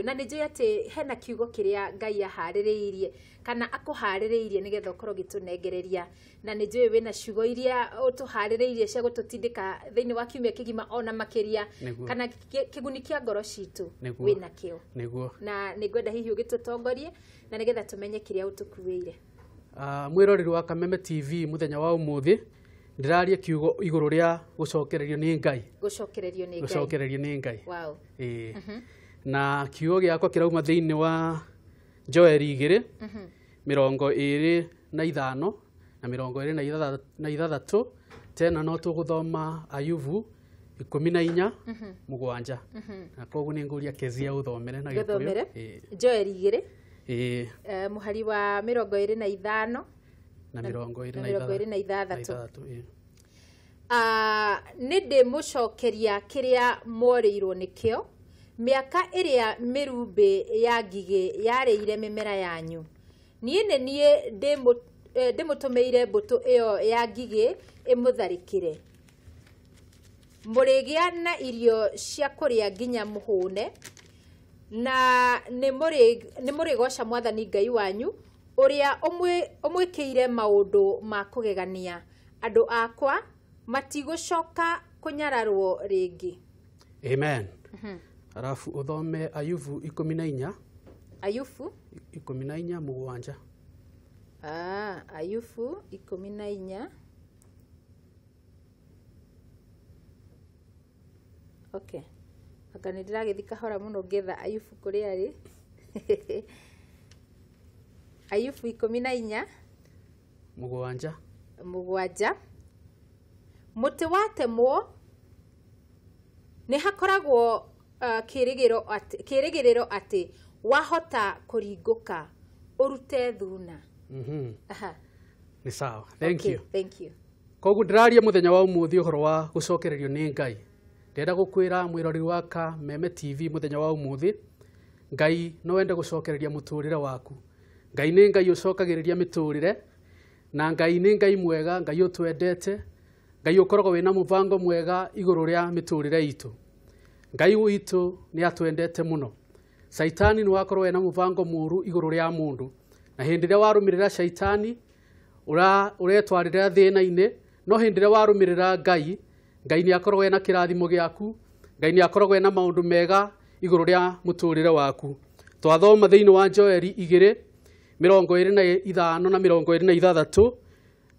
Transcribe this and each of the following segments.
Na nĩ njũĩ atĩ hena kiugo kĩrĩa Ngai aharĩrĩirie kana akũharĩrĩirie nĩgetha ũkorwo ũgĩtũnengereria, na nĩ njũĩ wĩna ciugo iria ũtũharĩrĩirie cia gũtũtindĩka thĩinĩ wa kiumia kĩgima ona makĩria, kana kĩguni kĩa ngoro citũ wĩna kĩo. Nĩguo. Na nĩ ngwenda hihi ũgĩtũtongorie na nĩgetha tũmenye kĩrĩa ũtũkuĩire. Mwĩroreri wa Kameme TV mũthenya wa ũmũthĩ ndĩraria kiugo igũrũ rĩa gũcokererio nĩ Ngai. Gũcokererio nĩ Ngai. Gũcokererio nĩ Ngai. Wow. Na kiugo gĩakwa kĩrauma thĩinĩ wa Joeli 2 25 na 26, tena no tũgũthoma Ayubu 14 7. Na koguo nĩ ngũria Kezia ũthomere na Gĩkũyũ. Joeli 2 mũhari wa 25 na 26. Nĩ ndĩmũcokeria kĩrĩa mworĩirwo nĩkĩo, mĩaka ĩrĩa mĩrumbĩ ya ngigĩ yarĩire mĩmera yanyu. Niĩ nĩ niĩ ndĩmũtũmĩire mbũtũ ĩyo ya ngigĩ ĩmũtharĩkĩre. Mũrĩgĩa na irio cia kũrĩa nginya mũhũne, na nĩ mũrĩgoca Mwathani Ngai wanyu ũrĩa ũmwĩkĩire maũndũ ma kũgegania. Andũ akwa matigũcoka kũnyararwo rĩngĩ. Amen. Arafu ũthome Ayubu 14. Ayubu 14 7. Ayubu 14. Okay. Anga nĩ ndĩragĩthiĩ kahora mũno ngĩetha Ayubu kũrĩa arĩ. Ayubu 14 7. 7. Mũtĩ watemwo nĩ hakoragwo kĩrĩgĩrĩro atĩ wahota kũringũka ũrute thuna. Nĩ sawa. Thank you. Thank you. Koguo ndĩraria mũthenya wa ũmũthĩ ũhoro wa gũcokererio nĩ Ngai. Ndĩrenda gũkwĩra mwĩroreri wa Kameme TV mũthenya wa ũmũthĩ, Ngai no ende gũcokereria mũtũrĩre waku. Ngai nĩ Ngai ũcokagĩrĩria mĩtũrĩre, na Ngai nĩ Ngai mwega, Ngai ũtwendete, Ngai ũkoragwo wĩna mũbango mwega igũrũ rĩa mĩtũrĩre itũ. Ngai witũ nĩ atwendete mũno. Caitani nĩ wakorwo wĩna mũbango mũru igũrũ rĩa mũndũ, na hĩndĩ ĩrĩa warũmĩrĩra caitani ũretwarĩra thĩna-inĩ, no hĩndĩ ĩrĩa warũmĩrĩra Ngai, Ngai nĩ akoragwo ena kĩrathimo gĩaku, Ngai nĩ akoragwo ena maũndũ mega igũrũ rĩa mũtũrĩre waku. Twathoma thĩinĩ wa Joeli 2 25 na 26,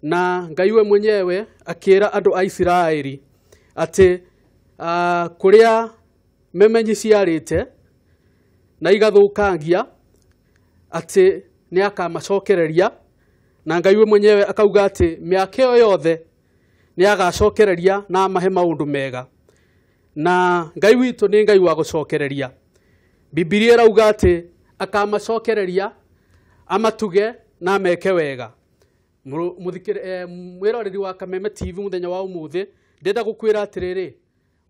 na Ngai we mwenyewe akĩra andũ a Isiraeli atĩ kũrĩa memenyi ciarĩte na igathũkangia atĩ nĩ akamacokereria, na Ngai we mwenyewe akauga atĩ mĩaka ĩyo yothe nĩ agacokereria na amahe maũndũ mega. Na Ngai witũ nĩ Ngai wa gũcokereria. Bibilia ĩrauga atĩ akamacokereria, amatuge na ameke wega. Mwĩroreri wa Kameme TV mũthenya wa ũmũthĩ, ndĩrenda gũkwĩra atĩrĩrĩ,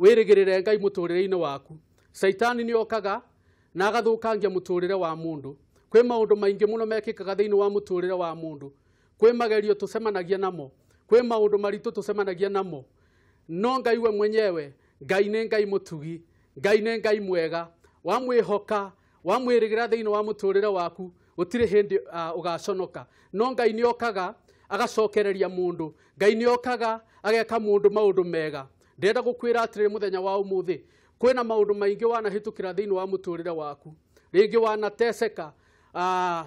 wĩrĩgĩrĩre Ngai mũtũrĩre-inĩ waku. Caitani nĩ okaga na agathũkangia mũtũrĩre wa mũndũ. Kwĩ maũndũ maingĩ mũno mekĩkaga thĩinĩ wa mũtũrĩre wa mũndũ. Kwĩ magerio tũcemanagia namo, kwĩ maũndũ maritũ tũcemanagia namo. No Ngai we mwenyewe, Ngai nĩ Ngai mũtugi, Ngai nĩ Ngai mwega. Wamwĩhoka, wamwĩrĩgĩra thĩinĩ wa mũtũrĩre waku, gũtirĩ hĩndĩ ũgaconoka. No Ngai nĩ okaga agacokereria mũndũ. Ngai nĩ okaga ageka mũndũ maũndũ mega. Ndĩrenda gũkwĩra atĩrĩrĩ mũthenya wa ũmũthĩ, kwĩna maũndũ maingĩ wanahĩtũkĩra thĩinĩ wa mũtũrĩre waku. Rĩngĩ wanateseka,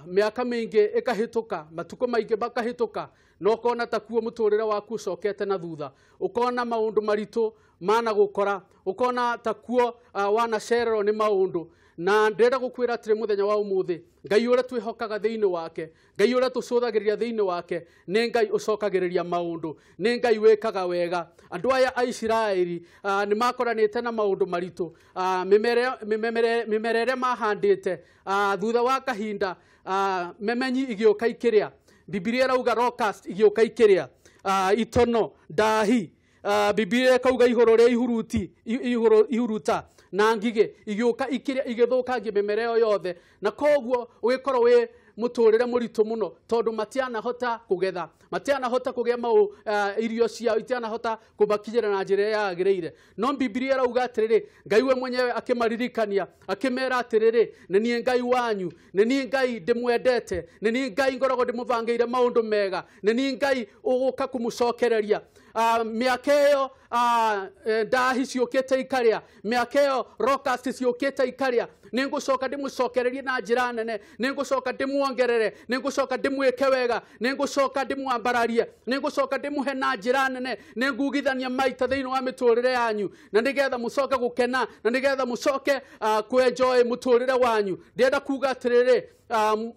mĩaka mĩingĩ ĩkahĩtũka, matukũ maingĩ makahĩtũka, na ũkona ta kuo mũtũrĩre waku ũcokete na thutha, ũkona maũndũ maritũ managũkora, ũkona ta kuo wanacererwo nĩ maũndũ. Na ndĩrenda gũkwĩra atĩrĩ mũthenya wa ũmũthĩ, Ngai ũrĩa twĩhokaga thĩinĩ wake, Ngai ũrĩa tũcũthagĩrĩria thĩinĩ wake, nĩ Ngai ũcokagĩrĩria maũndũ, nĩ Ngai wĩkaga wega. Andũ aya a Isiraeli nĩ makoranĩte na maũndũ maritũ, mĩmera ĩrĩa mahandĩte, thutha wa kahinda memenyi igĩũka ikĩrĩa. Bibilia ĩrauga locust igĩũka ikĩrĩa, itono, ndahi, Bibilia ĩkauga igũrũ rĩa ihuruti, ihuruta na ngigĩ igĩũka ikĩrĩa, igĩthũkangia mĩmera ĩyo yothe. Na koguo ũgĩkorwo wĩ mũtũrĩre mũritũ mũno tondũ matianahota kũgetha, matianahota kũgĩa irio ciao itianahota kũmakinyĩra na njĩra ĩrĩa yagĩrĩire. No Bibilia ĩrauga atĩrĩrĩ, Ngai we mwenyewe akĩmaririkania akĩmera atĩrĩrĩ, nĩ niĩ Ngai wanyu, nĩ niĩ Ngai ndĩmwendete, nĩ niĩ Ngai ngoragwo ndĩmũbangĩire maũndũ mega, nĩ niĩ Ngai ũgũka kũmũcokereria. Mĩaka ĩyo ndahi ciũkĩte ikarĩa, mĩaka ĩyo locust ciũkĩte ikarĩa, nĩ ngũcoka ndĩmũcokererie na njĩra nene, nĩ ngũcoka ndĩmuongerere, nĩ ngũcoka ndĩmwĩke wega, nĩ ngũcoka ndĩmwambararie, nĩ ngũcoka ndĩmũhe na njĩra nene, nĩ ngugithania maita thĩinĩ wa mĩtũrĩre yanyu, na nĩgetha mũcoke gũkena, na nĩgetha mũcoke kwenjoy mũtũrĩre wanyu. Ndĩrenda kuga atĩrĩrĩ,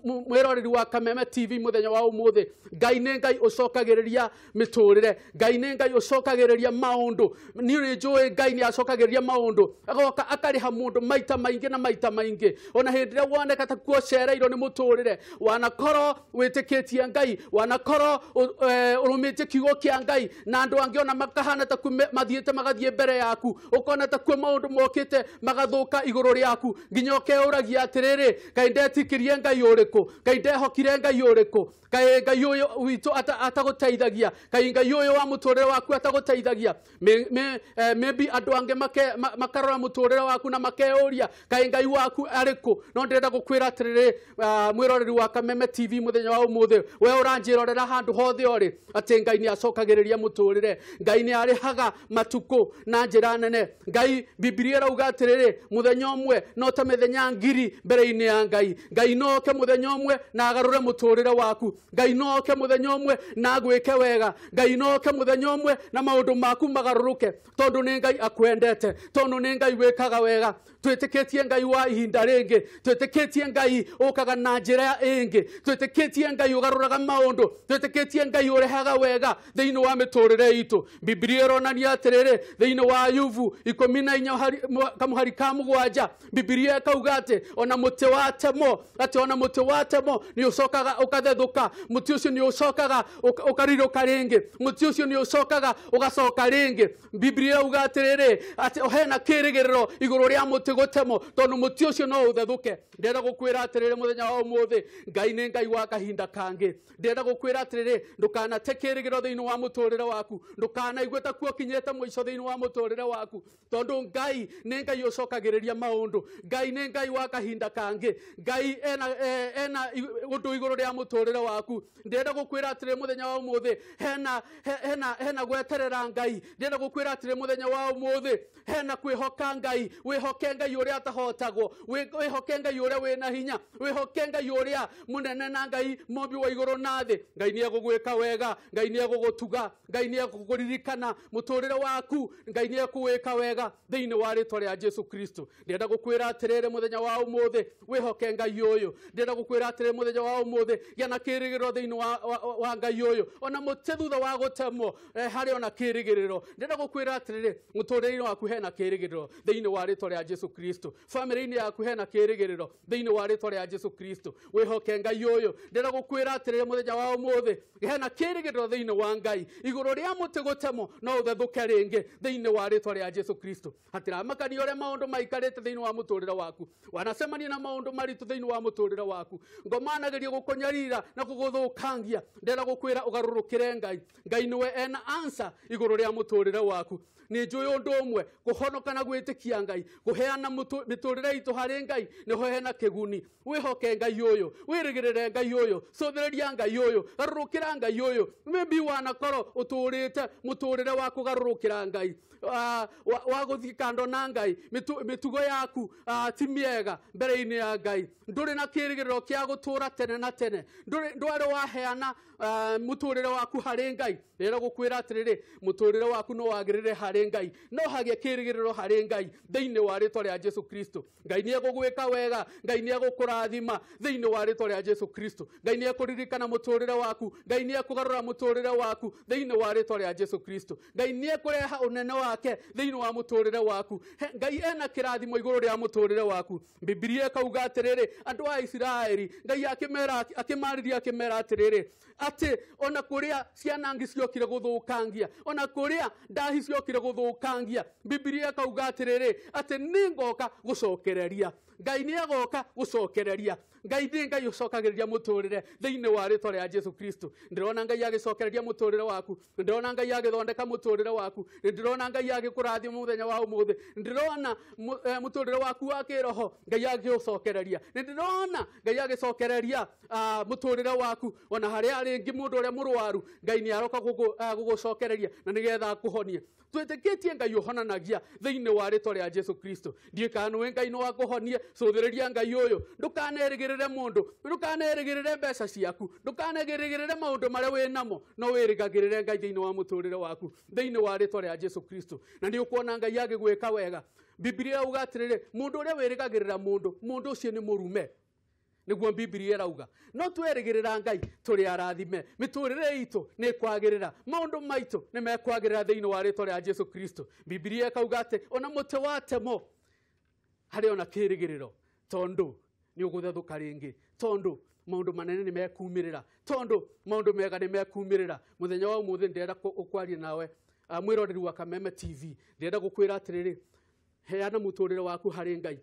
mwĩroreri wa Kameme TV mũthenya wa ũmũthĩ, Ngai nĩ Ngai ũcokagĩrĩria mĩtũrĩre, Ngai nĩ Ngai ũcokagĩrĩria maũndũ. Niĩ nĩ njũĩ Ngai nĩ acokagĩrĩria maũndũ, agoka akarĩha mũndũ maita maingĩ na maita maingĩ. Ona hĩndĩ ĩrĩa woneka ta kuo cereirwo nĩ mũtũrĩre, wanakorwo wĩtĩkĩtie Ngai, wanakorwo ũrũmĩtie kiugo kĩa Ngai, na andũ angĩ ona makahana ta kuo mathiĩte magathiĩ mbere yaku, ũkona ta kuo maũndũ mokĩte magathũka igũrũ rĩaku, nginya ũkeũragia atĩrĩrĩ, Ngai ndetĩkirie Ngai ũrĩkũ, Ngai ndehokire Ngai ũrĩkũ, Ngai Ngai ũyũ witũ atagũteithagia, Ngai Ngai ũyũ wa mũtũrĩre waku atagũteithagia. Maybe andũ angĩ makarora mũtũrĩre waku na makeũria Ngai Ngai waku arĩkũ. No ndĩrenda gũkwĩra atĩrĩrĩ, mwĩroreri wa Kameme TV mũthenya wa ũmũthĩ, we ũranjĩrorera handũ hothe ũrĩ, atĩ Ngai nĩ acokagĩrĩria mũtũrĩre, Ngai nĩ arĩhaga matukũ na njĩra nene. Ngai, Bibilia ĩrauga atĩrĩrĩ, mũthenya ũmwe no ta mĩthenya ngiri mbere-inĩ ya Ngai. Ngai no oke mũthenya ũmwe na agarũre mũtũrĩre waku, Ngai no oke mũthenya ũmwe na agwĩke wega, Ngai no oke mũthenya ũmwe na maũndũ maku magarũrũke, tondũ nĩ Ngai akwendete, tondũ nĩ Ngai wĩkaga wega. Twĩtĩkĩtie Ngai wa ihinda rĩngĩ, twĩtĩkĩtie Ngai ũkaga na njĩra ĩngĩ, twĩtĩkĩtie Ngai ũgarũraga maũndũ, twĩtĩkĩtie Ngai ũrehaga wega thĩinĩ wa mĩtũrĩre itũ. Bibilia ĩronania atĩrĩrĩ, thĩinĩ wa Ayubu 14 kamũhari ka 7, Bibilia ĩkauga atĩ ona mũtĩ wa temo, atĩ ona mũtĩ wa temo nĩ ũcokaga ũkathethũka, mũtĩ ũcio nĩ ũcokaga ũkarirũka rĩngĩ, mũtĩ ũcio nĩ ũcokaga ũgacoka rĩngĩ. Bibilia ĩrauga atĩrĩrĩ, atĩ hena kĩrĩgĩrĩro igũrũ rĩa mũtĩ gũtemo, tondũ mũtĩ ũcio no ũthethũke. Ndĩrenda gũkwĩra atĩrĩrĩ mũthenya wa ũmũthĩ, Ngai nĩ Ngai wa kahinda kangĩ. Ndĩrenda gũkwĩra atĩrĩrĩ, ndũkanate kĩrĩgĩrĩro thĩinĩ wa mũtũrĩre waku, ndũkanaigue ta kuo ũkinyĩte mũico thĩinĩ wa mũtũrĩre waku, tondũ Ngai nĩ Ngai ũcokagĩrĩria maũndũ, Ngai nĩ Ngai wa kahinda kangĩ, Ngai ena ũndũ igũrũ rĩa mũtũrĩre waku. Ndĩrenda gũkwĩra atĩrĩrĩ mũthenya wa ũmũthĩ, hena gweterera Ngai. Ndĩrenda gũkwĩra atĩrĩrĩ mũthenya wa ũmũthĩ, hena kwĩhoka Ngai. Wĩhoke Ngai ũrĩa atahotagwo, wĩhoke Ngai ũrĩa wĩna hinya, wĩhoke Ngai ũrĩa mũnene na Ngai mũmbi wa igũrũ na thĩ. Ngai nĩ egũgwĩka wega, Ngai nĩ egũgũtuga, Ngai nĩ egũkũririkana mũtũrĩre waku, Ngai nĩ ekũwĩka wega thĩinĩ wa rĩtwa rĩa Jesu Kristo. Ndĩrenda gũkwĩra atĩrĩrĩ mũthenya wa ũmũthĩ, wĩhoke Ngai ũyũ. Ndĩrenda gũkwĩra atĩrĩrĩ mũthenya wa ũmũthĩ, gĩa na kĩrĩgĩrĩro thĩinĩ wa Ngai ũyũ. Ona mũtĩ thutha wa gũtemwo, harĩ ona kĩrĩgĩrĩro. Ndĩrenda gũkwĩra atĩrĩrĩ, mũtũrĩre-inĩ waku hena kĩrĩgĩrĩro thĩinĩ wa rĩtwa rĩa Jesu Kristo. Famĩlĩ-inĩ yaku hena kĩrĩgĩrĩro thĩinĩ wa rĩtwa rĩa Jesu Kristo. Wĩhoke Ngai ũyũ. Ndĩrenda gũkwĩra atĩrĩrĩ mũthenya wa ũmũthĩ, hena kĩrĩgĩrĩro thĩinĩ wa Ngai. Igũrũ rĩa mũtĩ gũtemwo no ũthethũke rĩngĩ thĩinĩ wa rĩtwa rĩa Jesu Kristo. Hatiramakania ũrĩa maũndũ maikarĩte thĩinĩ wa mũtũrĩre waku, wanacemania na maũndũ maritũ thĩinĩ wa mũtũrĩre waku, ngomanageria gũkũnyarira na gũgũthũkangia. Ndĩrenda gũkwĩra ũgarũrũkĩre Ngai. Ngai nĩwe ena answer igũrũ rĩa mũtũrĩre waku. Nĩ njũĩ ũndũ ũmwe, kũhonoka na gwĩtĩkia Ngai, kũheana mĩtũrĩre itũ harĩ Ngai nĩho hena kĩguni. Wĩhoke Ngai ũyũ, wĩrĩgĩrĩre Ngai ũyũ, cũthĩrĩria Ngai ũyũ, garũrũkĩra Ngai ũyũ. Maybe wanakorwo ũtũrĩte mũtũrĩre wa kũgarũrũkĩra Ngai, wa gũthiĩ kando na Ngai, mĩtugo yaku ti mĩega mbere-inĩ ya Ngai, ndũrĩ na kĩrĩgĩrĩro kĩa gũtũra tene na tene, ndwarĩ waheana mũtũrĩre waku harĩ Ngai. Ndĩrenda gũkwĩra atĩrĩrĩ, mũtũrĩre waku no wagĩrĩre harĩ Ngai, no hagĩe kĩrĩgĩrĩro harĩ Ngai thĩinĩ wa rĩtwa rĩa Jesu Kristo. Ngai nĩ egũgwĩka wega, Ngai nĩ egũkũrathima thĩinĩ wa rĩtwa rĩa Jesu Kristo. Ngai nĩ ekũririkana mũtũrĩre waku, Ngai nĩ ekũgarũra mũtũrĩre waku thĩinĩ wa rĩtwa rĩa Jesu Kristo. Ngai nĩ ekũreha ũnene wake thĩinĩ wa mũtũrĩre waku. Ngai ena kĩrathimo igũrũ rĩa mũtũrĩre waku. Bibilia ĩkauga atĩrĩrĩ, andũ a Isiraeli Ngai akĩmera akĩmarĩria akĩmera atĩrĩrĩ atĩ ona kũrĩa cianangi ciokire gũthũkangia ona kũrĩa ndahi ciokire gũthũkangia Bibilia ĩkauga atĩrĩrĩ atĩ nĩngoka gũcokereria Ngai nĩagoka gũcokereria Ngai nĩ Ngai ũcokagĩrĩria mũtũrĩre thĩinĩ wa rĩtwa rĩa Jesu Kristo. Ndĩrona Ngai agĩcokereria mũtũrĩre waku, ndĩrona Ngai agĩthondeka mũtũrĩre waku, ndĩrona Ngai agĩkũrathima mũthenya wa ũmũthĩ, ndĩrona mũtũrĩre waku wa kĩroho Ngai agĩũcokereria, ndĩrona Ngai agĩcokereria mũtũrĩre waku ona harĩa rĩngĩ mũndũ ũrĩa mũrwaru Ngai nĩaroka gũgũcokereria na nĩgetha akũhonie. Twĩtĩkĩtie Ngai ũhonanagia thĩinĩ wa rĩtwa rĩa Jesu Kristo. Ndiũĩ kana nĩũĩ Ngai no akũhonie, cũthĩrĩria Ngai ũyũ, ndũkanerĩgĩrĩre mũndũ, ndũkanerĩgĩrĩre mbeca ciaku, ndũkanerĩgĩrĩre maũndũ marĩa wĩ namo, no wĩrĩgagĩrĩre Ngai thĩinĩ wa mũtũrĩre waku thĩinĩ wa rĩtwa rĩa Jesu Kristo. Na nĩ ũkuona Ngai agĩgwĩka wega. Bibilia yauga atĩrĩrĩ, mũndũ ũrĩa wĩrĩgagĩrĩra mũndũ, mũndũ ũcio nĩ mũrume. Nĩguo Bibilia ĩrauga. No twerĩgĩrĩra Ngai tũrĩ arathime, mĩtũrĩre itũ nĩ ĩkwagĩrĩra, maũndũ maitũ nĩ mekwagĩrĩra thĩinĩ wa rĩtwa rĩa Jesu Kristo. Bibilia ĩkauga atĩ ona mũtĩ watemwo harĩ ona kĩrĩgĩrĩro, tondũ nĩ ũgũthethũka rĩngĩ, tondũ maũndũ manene nĩ mekumĩrĩra, tondũ maũndũ mega nĩ mekumĩrĩra. Mũthenya wa ũmũthĩ ndĩrenda gũkwaria nawe mwĩroreri wa Kameme TV, ndĩrenda gũkwĩra atĩrĩrĩ, heana mũtũrĩre waku harĩ Ngai,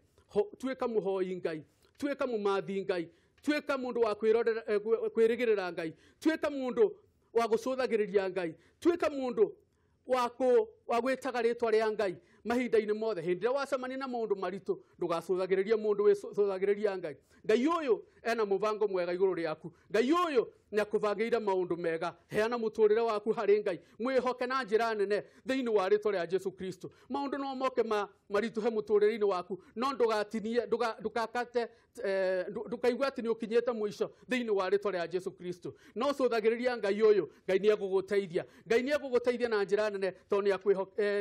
tuĩka mũhoi Ngai, tuĩka mũmathi Ngai, tuĩka mũndũ wa kwĩrĩgĩrĩra Ngai, tuĩka mũndũ wa gũcũthagĩrĩria Ngai, tuĩka mũndũ wa gwĩtaga rĩtwa rĩa Ngai mahinda-inĩ mothe. Hĩndĩ ĩrĩa wacemania na maũndũ maritũ ndũgacũthagĩrĩrie mũndũ, wĩcũthagĩrĩria Ngai. Ngai ũyũ ena mũbango mwega igũrũ rĩaku, Ngai ũyũ nĩakũbangĩire maũndũ mega. Heana mũtũrĩre waku harĩ Ngai, mwĩhoke na njĩra nene thĩinĩ wa rĩtwa rĩa Jesu Kristo. Maũndũ no moke maritũhe mũtũrĩre-inĩ waku, no ndũgatinie, ndũgakate, ndũkaigue atĩ nĩ ũkinyĩte mũico thĩinĩ wa rĩtwa rĩa Jesu Kristo. No cũthagĩrĩria Ngai ũyũ, Ngai nĩegũgũteithia, Ngai nĩegũgũteithia na njĩra nene tondũ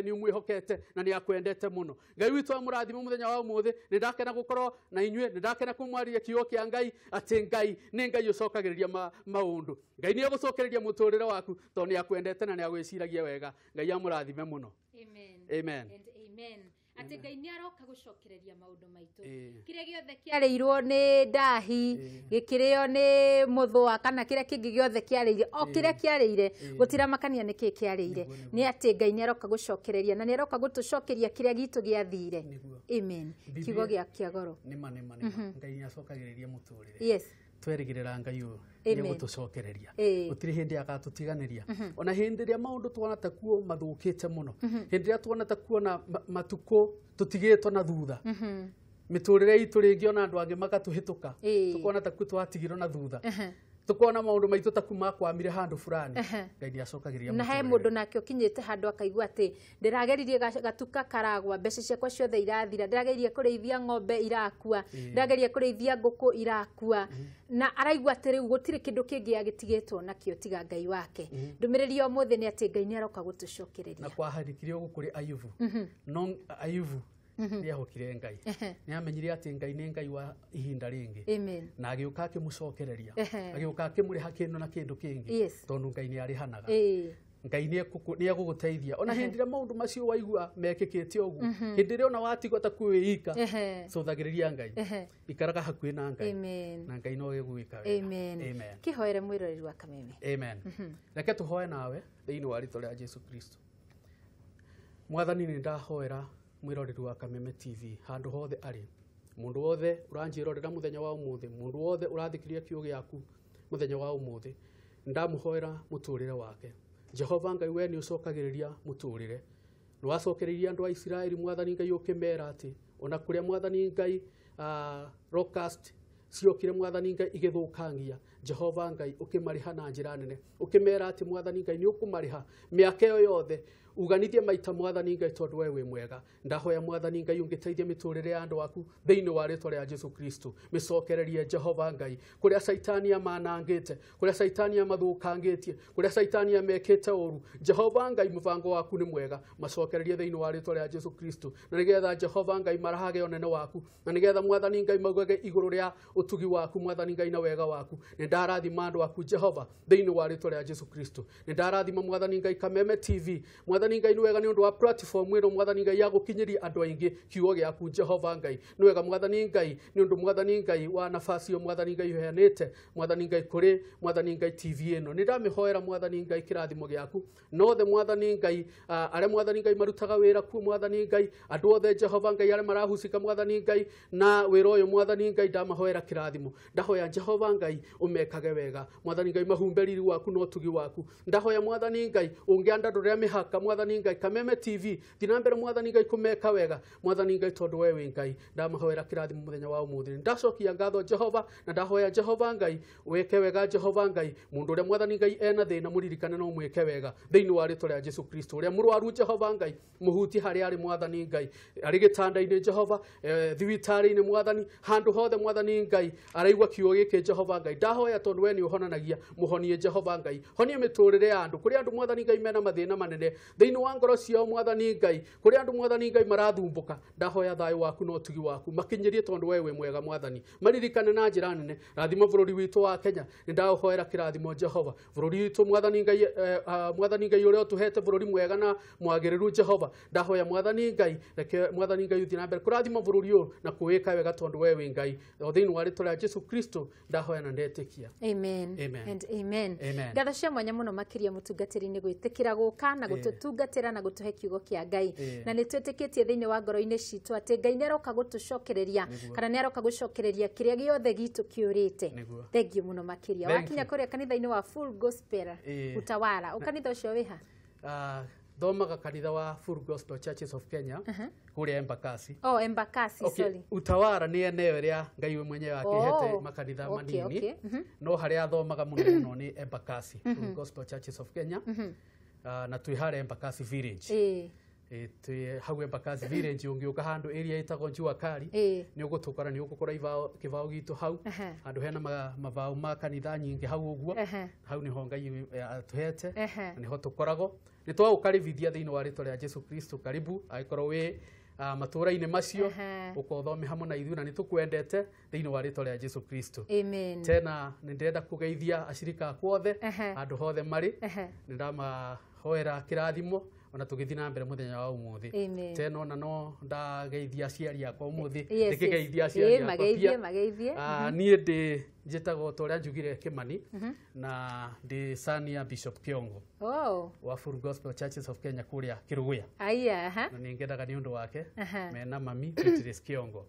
nĩ ũmwĩhokete na nĩakwendete mũno. Ngai witũ amũrathime mũthenya wa ũmũthĩ. Nĩ ndakena gũkorwo na inyuĩ, nĩ ndakena kũmwarĩria kiugo kĩa Ngai atĩ Ngai nĩ Ngai ũcokagĩrĩria maũndũ. Ngai nĩegũcokereria mũtũrĩre waku tondũ nĩakwendete na nĩagwĩciragia wega. Ngai amũrathime mũno. Amen. Amen. And amen. Atĩ Ngai nĩaroka gũcokereria maũndũ maitũ. Kĩrĩa gĩothe kĩarĩirwo nĩ ndahi, gĩkĩrĩo nĩ mũthũa, kana kĩrĩa kĩngĩ gĩothe kĩarĩire, o kĩrĩa kĩarĩire, gũtiramakania nĩkĩ kĩarĩire. Nĩ atĩ Ngai nĩaroka gũcokereria na nĩaroka gũtũcokeria kĩrĩa gitũ gĩathire. Amen. Kiugo gĩa kĩa goro. Nĩma nĩma nĩma. Ngai nĩacokagĩrĩria mũtũrĩre. Yes. Twerĩgĩrĩra Ngai ũyũ nĩegũtũcokereria, gũtirĩ hĩndĩ agatũtiganĩria. Ona hĩndĩ ĩrĩa maũndũ tuona ta kuo mathũkĩte mũno, hĩndĩ ĩrĩa tuona ta kuona matukũ tũtigĩtwo na thutha, mĩtũrĩre itũ rĩngĩ ona andũ angĩ magatũhĩtũka, tũkona ta kuo twatigirwo na thutha, tukona maũndũ maitũ ta kuma kwamire handũ fulani, Ngai nĩacokagĩrĩria. Na he mũndũ nake ũkinyĩte handũ akaigua atĩ ndĩrageririe gatuka karagwa, mbeca ciakwa ciothe irathira, ndĩrageririe kũrĩithia ng'ombe irakua, ndĩrageririe kũrĩithia ngũkũ irakua, na araigua atĩ rĩu gũtirĩ kĩndũ kĩngĩ agĩtigĩtwo nakĩo tiga Ngai wake. Ndũmĩrĩri ya ũmũthĩ nĩ atĩ Ngai nĩaroka gũtũcokereria. Na kwahanĩkire ũguo kũrĩ Ayubu. No Ayubu nĩahokire Ngai, nĩamenyire atĩ Ngai nĩ Ngai wa ihinda rĩngĩ. Amen. Na agĩũka akĩmũcokereria, agĩũka akĩmũrĩha kĩndũ na kĩndũ kĩngĩ, tondũ Ngai nĩarĩhanaga. Ngai nĩegũgũteithia ona hĩndĩ ĩrĩa maũndũ macio waigua mekĩkĩte ũguo, hĩndĩ ĩrĩa ona watigwo ta kwĩika, cũthagĩrĩria Ngai, ikaraga hakuhĩ na Ngai, na Ngai no egũgwĩka wega. Amen. Kĩhoere mwĩroreri wa Kameme. Amen. Reke tũhoe nawe thĩinĩ wa rĩtwa rĩa Jesu Kristo. Mwathani, nĩ ndahoera mwĩroreri wa Kameme TV handũ hothe arĩ, mũndũ wothe ũranjĩrorera mũthenya wa ũmũthĩ, mũndũ wothe ũrathikĩrĩria kiugo gĩaku mũthenya wa ũmũthĩ, ndamũhoera mũtũrĩre wake. Jehova Ngai, we nĩ ũcokagĩrĩria mũtũrĩre, nĩ wacokereirie andũ a Isiraeli Mwathani Ngai ũkĩmera atĩ ona kũrĩa Mwathani Ngai locust ciokire Mwathani Ngai igĩthũkangia, Jehova Ngai ũkĩmarĩha na njĩra nene, ũkĩmera atĩ Mwathani Ngai nĩ ũkũmarĩha mĩaka ĩyo yothe, uganithie maita Mwathani Ngai tondũ we wĩ mwega. Ndahoya Mwathani Ngai ũngĩteithia mĩtũrĩre ya andũ aku thĩinĩ wa rĩtwa rĩa Jesu Kristo, mĩcokererie Jehova Ngai kũrĩa Caitani amanangĩte, kũrĩa Caitani amathũkangĩtie, kũrĩa Caitani amekĩte ũru. Jehova Ngai, mũbango waku nĩ mwega, macokererie thĩinĩ wa rĩtwa rĩa Jesu Kristo, na nĩgetha Jehova Ngai marahage ũnene waku, na nĩgetha Mwathani Ngai maugage igũrũ rĩa ũtugi waku Mwathani Ngai na wega waku. Nĩ Nĩ ndarathima andũ aku Jehova thĩinĩ wa rĩtwa rĩa Jesu Kristo. Nĩ ndarathima Mwathani Ngai Kameme TV. Mwathani Ngai, nĩ wega nĩ ũndũ wa platform ĩno, Mwathani Ngai, ya gũkinyĩria andũ aingĩ kiugo gĩaku Jehova Ngai. Nĩ wega Mwathani Ngai nĩ ũndũ Mwathani Ngai wa nafasi ĩyo Mwathani Ngai ũheanĩte Mwathani Ngai kũrĩ Mwathani Ngai TV ĩno. Nĩ ndamĩhoera Mwathani Ngai kĩrathimo gĩaku nothe Mwathani Ngai, arĩa Mwathani Ngai marutaga wĩra kuo, Mwathani Ngai, andũ othe Jehova Ngai arĩa marahusika Mwathani Ngai na wĩra ũyũ, Mwathani Ngai, ndamahoera kĩrathimo. Ndahoya Jehova Ngai ũmekage wega, Mwathani Ngai, mahumbe riri waku na ũtugi waku. Ndahoya Mwathani Ngai ũngĩandandũrĩra mĩhaka, Mwathani Ngai, Kameme TV thiĩ na mbere Mwathani Ngai kũmeka wega, Mwathani Ngai, tondũ we wĩ Ngai. Ndamahoera kĩrathimo mũthenya wa ũmũthĩ. Ndacokia ngatho Jehova na ndahoya Jehova Ngai wĩke wega. Jehova Ngai, mũndũ ũrĩa Mwathani Ngai ena thĩna mũririkane no mwĩke wega thĩinĩ wa rĩtwa rĩa Jesu Kristo. Ũrĩa mũrwaru, Jehova Ngai, mũhutie harĩa arĩ, Mwathani Ngai, arĩ gĩtanda-inĩ Jehova, thibitarĩ-inĩ Mwathani, handũ hothe Mwathani Ngai araigua kiugo gĩkĩ, Jehova Ngai, ndahoya tondũ we nĩ ũhonanagia, mũhonie Jehova Ngai. Honia mĩtũrĩre ya andũ. Kũrĩ andũ Mwathani Ngai mena mathĩna manene thĩinĩ wa ngoro ciao, Mwathani Ngai. Kũrĩ andũ Mwathani Ngai marathumbũka. Ndahoya thayũ waku na ũtugi waku makinyĩrie tondũ we wĩ mwega Mwathani. Maririkane na njĩra nene. Rathima bũrũri witũ wa Kenya. Nĩ ndaũhoera kĩrathimo Jehova, bũrũri witũ Mwathani Ngai, Mwathani Ngai ũrĩa ũtũhete bũrũri mwega na mwagĩrĩru. Jehova, ndahoya Mwathani Ngai, reke Mwathani Ngai ũthiĩ na mbere kũrathima bũrũri ũyũ na kũwĩka wega tondũ we wĩ Ngai. O thĩinĩ wa rĩtwa rĩa Jesu Kristo ndahoya na ndetĩkia. Amen. Amen. And amen. Amen. Ngatho cia mwanya mũno makĩria mũtungatĩri nĩ gwĩtĩkĩra gũka na gũtũtungatĩra na gũtũhe kiugo kĩa Ngai. Na nĩ twĩtĩkĩtie thĩinĩ wa ngoro-inĩ citũ atĩ Ngai nĩ aroka gũtũcokereria kana nĩ aroka gũcokereria kĩrĩa gĩothe gitũ kĩũrĩte. Thengiũ mũno makĩria. Thank Wakinya you. kũrĩa kanitha-inĩ wa Full Gospel Utawala, ũkanitha ũcio wĩha? Thomaga kanitha wa Full Gospel Churches of Kenya kũrĩa Embakasi. Oh, Embakasi. Okay, sorry. Utawara nĩ eneo ĩrĩa Ngai we mwenyewe akĩhete makanitha manini, no harĩa athomaga mũno mũno nĩ Embakasi, Full Gospel Churches of Kenya. Na twĩ harĩa Embakasi Village. Twĩ hau Embakasi Village. Ũngĩũka handũ area ĩtagwo Jua Kali, nĩ ũgũtũkora, nĩ ũgũkora kĩbaũ gitũ hau, handũ hena mabaũ ma kanitha nyingĩ hau ũguo. Hau nĩho Ngai atũhete na nĩho tũkoragwo. Nĩ twagũkaribithia thĩinĩ wa rĩtwa rĩa Jesu Kristo. Karibu angĩkorwo wĩ matũũra-inĩ macio, ũka ũthome hamwe na ithuĩ na nĩ tũkwendete thĩinĩ wa rĩtwa rĩa Jesu Kristo. Amen. Tena nĩ ndĩrenda kũgeithia acirika akwa othe handũ hothe marĩ. Nĩ ndamahoera kĩrathimo ona tũgĩthiĩ na mbere mũthenya wa ũmũthĩ. Amen. Tena ona no ndageithia aciari akwa ũmũthĩ, ndĩkĩgeithia aciari akwa mageithie pia. Mageithie. Niĩ ndĩ njĩtagwo ta ũrĩa njugire Kĩmani na ndĩ son ya Bishop Kĩongo wa Full Gospel Churches of Kenya kũrĩa Kĩrũgũya. Aya, aha. Na nĩ ngendaga nĩ ũndũ wake mena mami Beatrice Kĩongo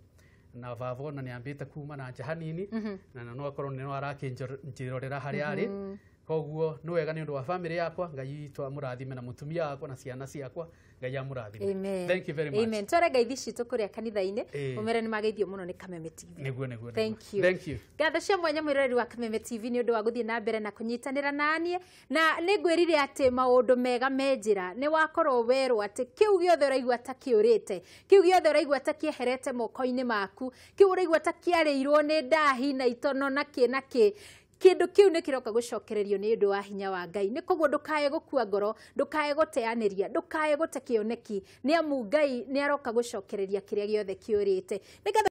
na baba ona nĩ ambĩte kuma na nja hanini na no akorwo nĩ no arakĩnjĩrorera harĩa arĩ. Koguo nĩ wega nĩ ũndũ wa family yakwa. Ngai witũ amũrathime na mũtumia wakwa na ciana ciakwa. Ngai amũrathime. Amen. Thank you very much. Amen. Tware ngeithi citũ kũrĩa kanitha-inĩ. Ũmere nĩ mageithio mũno nĩ Kameme TV. Nĩguo. Thank you. Thank you. Ngatho cia mwanya mwĩroreri wa Kameme TV nĩ ũndũ wa gũthiĩ na mbere na kũnyitanĩra naniĩ, na nĩ ngwĩrire atĩ maũndũ mega me njĩra. Nĩ wakorwo werwo atĩ kĩu gĩothe ũraigua ta kĩũrĩte, kĩu gĩothe ũraigua ta kĩeherete moko-inĩ maku, kĩu ũraigua ta kĩarĩirwo nĩ ndahi na itono na kĩ na kĩ, kĩndũ kĩu nĩ kĩroka gũcokererio nĩ ũndũ wa hinya wa Ngai. Nĩ koguo ndũkae gũkua ngoro, ndũkae gũteanĩria, ndũkae gũte kĩoneki, nĩ amu Ngai nĩ aroka gũcokereria kĩrĩa gĩothe kĩũrĩte. Nĩ ngatho.